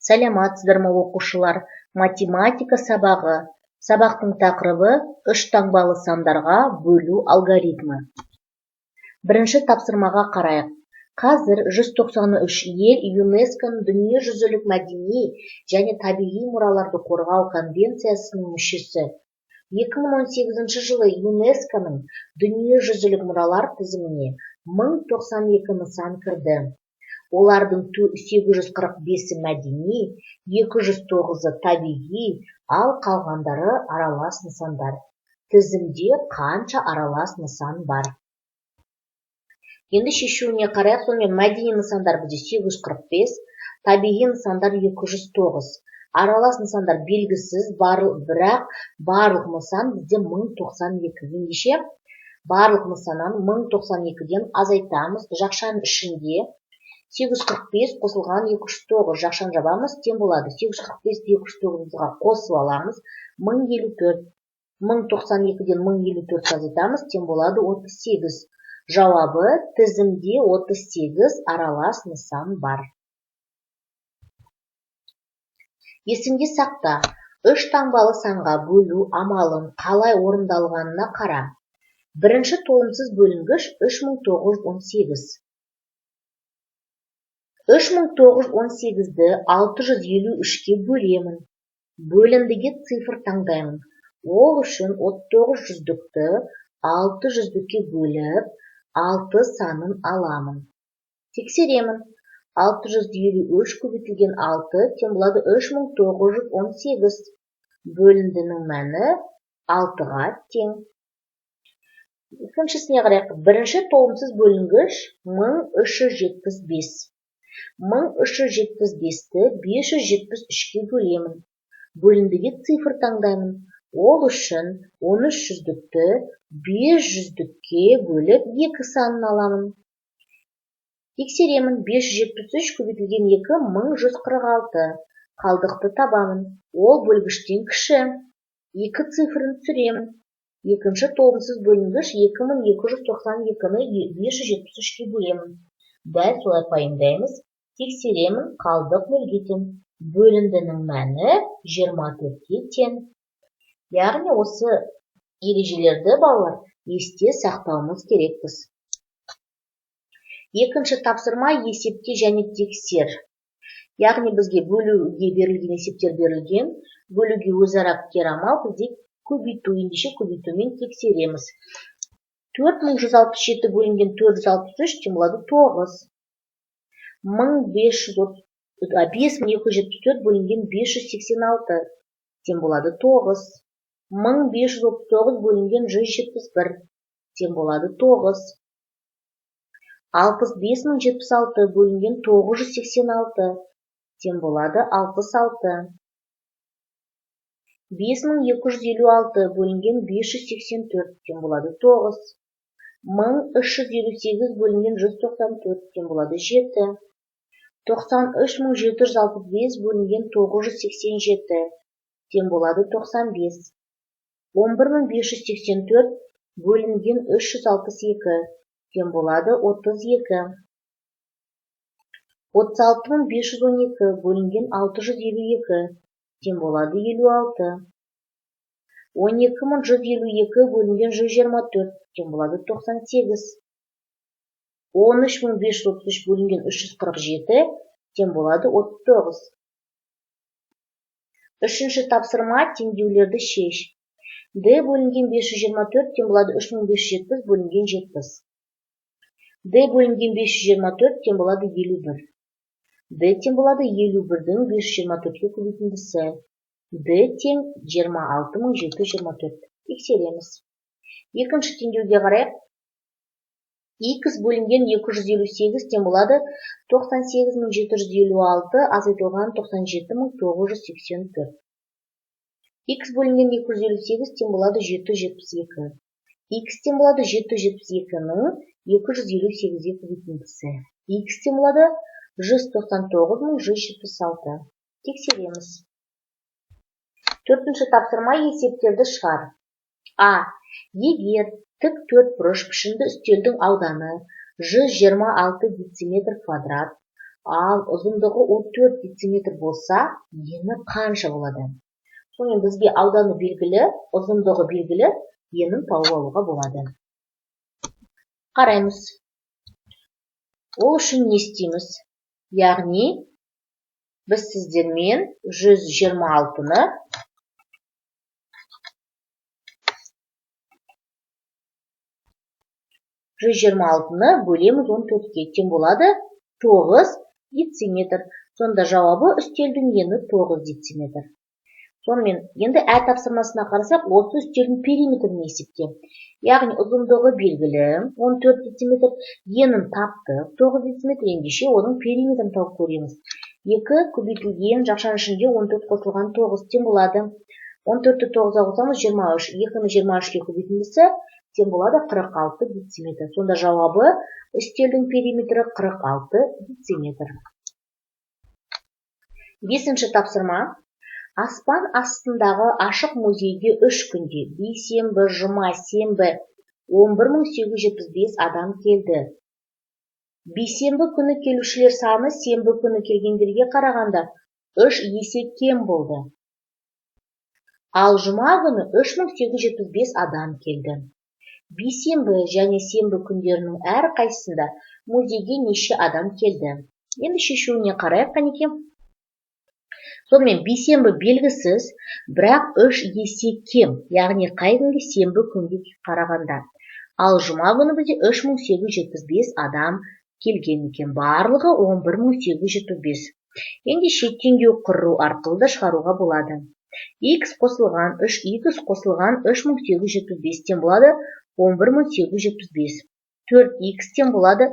Сәлематсыздар ма, оқушылар! Математика сабағы. Сабақтың тақырыбы: үш таңбалы сандарға бөлу алгоритмі. Бірінші тапсырмаға қарайық. Қазір 193 ел ЮНЕСКО-ның Дүниежүзілік мәдени және табиғи мұраларды қорғау конвенциясының мүшесі. 2018 жылы ЮНЕСКО-ның Дүниежүзілік мұралар тізіміне 1092 нысан кірді. Олардың 845-і мәдени, 209-ы табиғи, ал қалғандары аралас нысандар. Тізімде қанша аралас нысан бар? Енді шешуіне қарайық. Сонымен, мәдени нысандар бізде 845, табиғи нысандар 209, аралас нысандар белгісіз, бар, бірақ барлық нысан бізде 1092. Ендеше барлық нысаннан 1092-ден азайтамыз. Жақшаның ішінде 845 қосылған 209, жақшаны жабамыз, тең болады. 845 209-ға қосып аламыз, 1054. 1092-ден 1054 азайтамыз, тең болады 38. Жауабы: тізімде 38 аралас нысан бар. Есіңде сақта, үш таңбалы санға бөлу амалын қалай орындалғанына қара. Бірінші толымсыз бөлінгіш 3918. 3918-ді 653-ке бөлемін. Бөліндіге цифр таңдаймын. Ол үшін 39 жүздікті 6 жүздікке бөліп, 6 санын аламын. Тексеремін. 653 көбейтілген 6 тең болады 3918. Бөліндінің мәні 6-ға тең. Екіншісіне қарайық. Бірінші толымсыз бөлінгіш 1375. 1375-ті 573-ке бөлемін. Бөліндіге цифр таңдаймын. Ол үшін 13 жүздікті 5 жүздікке бөліп, 2 санын аламын. Тексеремін. 573 көбейтілген 2 1146. Қалдықты табамын. Ол бөлгіштен кіші. 2 цифрын түсіремін. Екінші толымсыз бөлінгіш 2292-ні 573-ке бөлемін. Дәл солай пайымдаймыз. Тексеремін, қалдық нөлге тең. Бөліндінің мәні 24-ке тең. Яғни осы ережелерді, балалар, есте сақтауымыз керекпіз. Екінші тапсырма: есепте және тексер. Яғни бізге бөлуге берілген есептер берілген. Бөлуге өзара кері амал бізде көбейту. Ендеше көбейтумен тексереміз. 4167 бөлінген 463 тең болады 9. 5274 бөлінген 586 тең болады 9. 1539 бөлінген 171 тең болады 9. 65076 бөлінген 986 тең болады 66. 5256 бөлінген 584 тең болады 9. 1358 бөлінген 194 тең болады 7. 93765 бөлінген 987 тең болады 95. 11584 бөлінген 362 тең болады 32. 36512 бөлінген 652 тең болады 56. 12152 бөлінген 124 тең болады 98. 13533 бөлінген 347 тең болады 39. Үшінші тапсырма: теңдеулерді шеш. D бөлінген 524 тең болады 3570 бөлінген 70. D бөлінген 524 тең болады 51. D тең болады 51-дің 524-ке көбейтіндісі. D тең 26724. Тексереміз. Екінші теңдеуге қарайық. X бөлінген 258 тең болады 98756 азайтылған 97984. X бөлінген 258 тең болады 772. X тең болады 772-нің 258-ге көбейтіндісі. X тең болады 199176. Тексереміз. Төртінші тапсырма: есептерді шығар. А. Егер тік төртбұрыш пішінді үстелдің ауданы 126 дециметр квадрат, Ал ұзындығы 14 дециметр болса, ені қанша болады? Сонымен бізге ауданы белгілі, ұзындығы белгілі, енін тауып алуға болады. Қараймыз. Ол үшін не істейміз? Яғни біз сіздермен 126-ны бөлеміз 14-ке, тең болады 9 дециметр. Сонда жауабы үстелдің ені 9 дециметр. Сонымен енді ә тапсырмасына қарасақ, осы үстелдің периметрін есепте. Яғни ұзындығы белгілі 14 дециметр, енін таптық 9 дециметр, ендеше оның периметрін тауып көреміз. 2 көбейтілген жақшаның ішінде 14 қосылған 9 тең болады. 14-ті 9-ға қосамыз 23, 2-ні 23-ке көбейтіндісі тең болады 46 дециметр. Сонда жауабы үстелдің периметрі 46 дециметр. 5-ші тапсырма. Аспан астындағы ашық музейге 3 күнде, бейсенбі, жұма, сенбі, 11875 адам келді. Бейсенбі күні келушілер саны сенбі күні келгендерге қарағанда 3 есе кем болды. Ал жұма күні 3875 адам келді. Бейсенбі және сенбі күндерінің әрқайсысында музейге неше адам келді? Енді шешуіне қарайық қанеке. Сонымен бейсенбі белгісіз, бірақ 3 есе кем, яғни қай күнге? Сенбі күнге қарағанда. Ал жұма күні бізде 3875 адам келген екен, барлығы 11875. Ендеше теңдеу құру арқылы да шығаруға болады. Х қосылған 3х қосылған 3875 тең болады 11875. 4х тең болады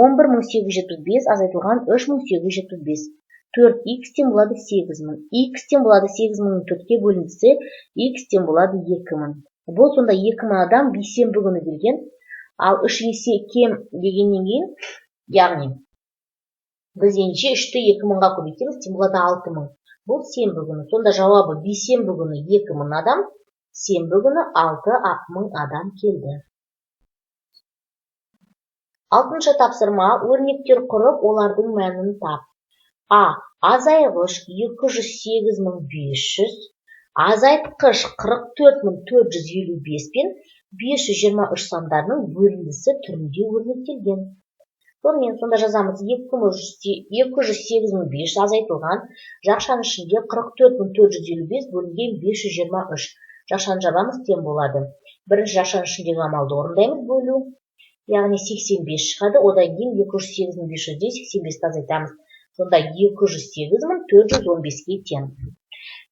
11875 азайтылған 3875. 4х тең болады 8000. Х тең болады 8000-ның 4-ке бөліндісі, х тең болады 2000. Бұл сонда 2000 адам бейсенбі күні келген. Ал 3 есе кем дегеннен кейін, яғни біз ендеше 3-ті 2000-ға көбейтеміз, тең болады 6000. Бұл сенбі күні. Сонда жауабы бейсенбі күні 2000 адам, сенбі күні 6000 адам келді. 6-шы тапсырма. Өрнектер құрып, олардың мәнін тап. А. Азайғыш 208500, азайтқыш 44455 пен 523 сандарының бөліндісі түрінде өрнектелген. Сонымен сонда жазамыз 208500 азайтылған жақшаның ішінде 44455 бөлінген 523. Жақшаны жабамыз, тең болады. Бірінші жақшаның ішіндегі амалды орындаймыз, бөлу. Яғни 85 шығады, одан кейін 208500-ден 85-ті азайтамыз. Сонда 208415-ке тең.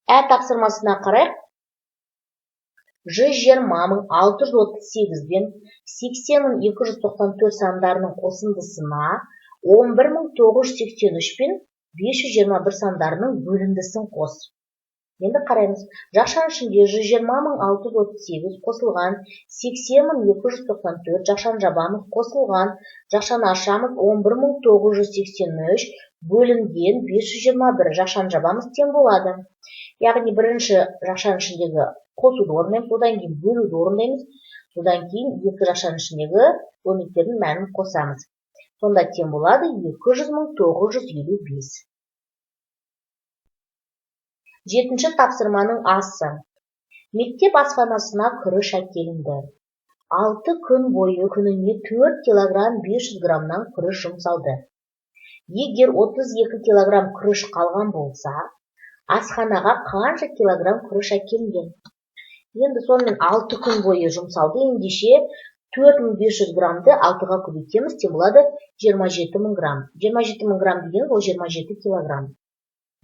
Ә тапсырмасына қарайық. 120638 бен 80294 сандарының қосындысына 11983 пен 521 сандарының бөліндісін қос. Енді қараймыз. Жақшаның ішінде 120638 қосылған 80294, жақшаны жабамыз, қосылған, жақшаны ашамыз, 11983 бөлінген 521, жақшаны жабамыз, тең болады. Яғни бірінші жақшаның ішіндегі қосуды орындаймыз, одан кейін бөлуді орындаймыз, содан кейін екі жақшаның ішіндегі өрнектердің мәнін қосамыз. Сонда тең болады 200955. 7-ші тапсырманың асы. Мектеп асханасына күріш әкелінді. 6 күн бойы күніне 4 килограмм 500 граммнан күріш жұмсалды. Егер 32 килограмм күріш қалған болса, асханаға қанша килограмм күріш әкелінген? Енді сонымен 6 күн бойы жұмсалды. Ендеше 4500 граммды 6-ға көбейтеміз, тең болады 27000 грамм. 27000 грамм деген ол 27 килограмм.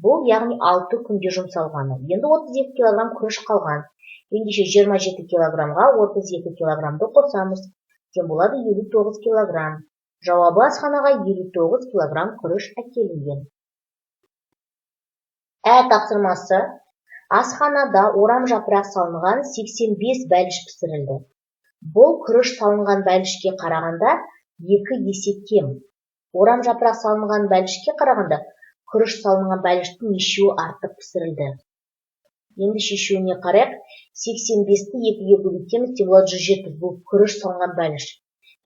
Бұл яғни 6 күнде жұмсалғаны. Енді 32 килограмм күріш қалған. Ендеше 27 килограммға 32 килограммды қосамыз. Тең болады 59 килограмм. Жауабы асханаға 59 килограмм күріш әкелінген. Ә тапсырмасы. Асханада орам жапырақ салынған 85 бәліш пісірілді. Бұл күріш салынған бәлішке қарағанда 2 есе кем. Орам жапырақ салынған бәлішке қарағанда күріш салынған бәліштің нешеуі артық пісірілді? Енді шешуіне қарайық. 85-ті 2-ге көбейтеміз, тең болады 170. Бұл күріш салынған бәліш.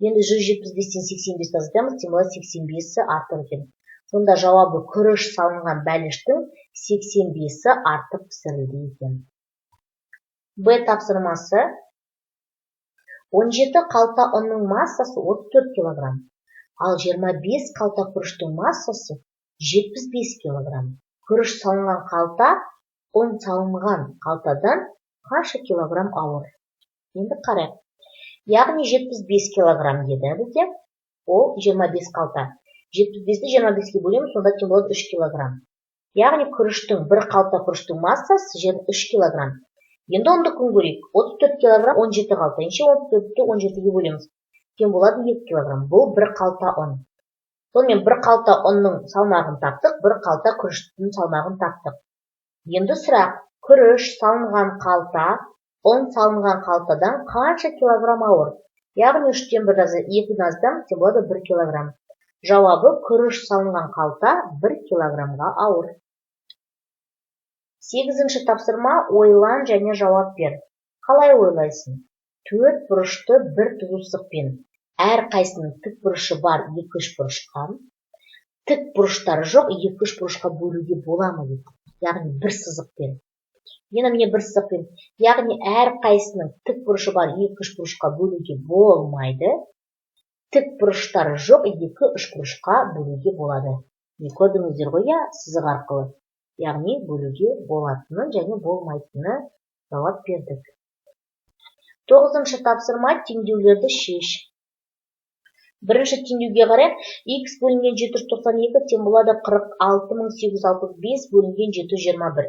Енді 175-тен 85-ті азайтамыз, тең болады 85-і артық екен. Сонда жауабы күріш салынған бәліштің 85-і артық пісірілді екен. Б тапсырмасы. 17 қалта ұнның массасы 34 килограмм, ал 25 қалта күріштің массасы 75 килограмм. Күріш салынған қалта ұн салынған қалтадан қанша килограмм ауыр? Енді қарайық. Яғни 75 килограмм деді бізде, ол 25 қалта. 75-ті 25-ке бөлеміз, сонда тең болады 3 килограмм. Яғни күріштің, бір қалта күріштің массасы 3 килограмм. Енді ұндікін көрейік. 34 килограмм 17 қалта. Ендеше 34-ті 17-ге бөлеміз. Тең болады 2 килограмм. Бұл бір қалта ұн. Сонымен бір қалта ұнның салмағын таптық, бір қалта күріштің салмағын таптық. Енді сұрақ, күріш салынған қалта ұн салынған қалтадан қанша килограмм ауыр? Яғни 3-тен 1 2-ден аздам, тең болады 1 килограмм. Жауабы күріш салынған қалта 1 килограммға ауыр. 8-ші тапсырма, ойлан және жауап бер. Қалай ойлайсың? 4 бұрышты бір түзу сызықпен, әр қайсының тік бұрышы бар екі үшбұрышқа, тік бұрыштары жоқ екі үшбұрышқа бөлуге бола ма дейді. Яғни бір сызықпен. Енді міне бір сызықпен, яғни әр қайсының тік бұрышы бар екі үшбұрышқа бөлуге болмайды. Тік бұрыштары жоқ екі үшбұрышқа бөлуге болады. Міне көрдіңіздер ғой, иә, сызық арқылы. Яғни бөлуге болатынын және болмайтыны жауап бердік. 9-шы тапсырма, теңдеулерді шеш. Бірінші теңдеуге қарайық. Х бөлінген 792 тең болады 46865 бөлінген 721.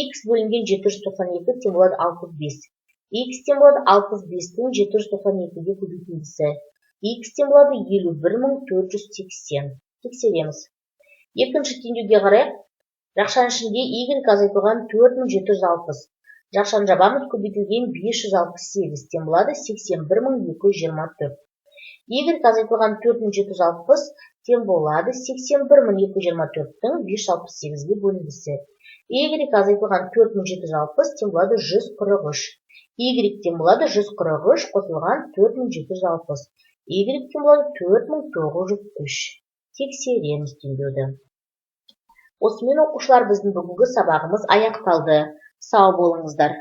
Х бөлінген 792 тең болады 65. Х тең болады 65-тің 792-ге көбейтіндісі. Х тең болады 51480. Тексереміз. Екінші теңдеуге қарайық. Жақшаның ішінде y азайтылған 4760. Жақшаны жабамыз, көбейтілген 568 тең болады 81224. Y азайтылған 4760 тең болады 81224-тің 568-ге бөліндісі. Y азайтылған 4760 тең болады 143. Y тең болады 143 қосылған 4760. Y тең болады 4903. Тексереміз теңдеуді. Осымен, оқушылар, біздің бүгінгі сабағымыз аяқталды. Сау болыңыздар.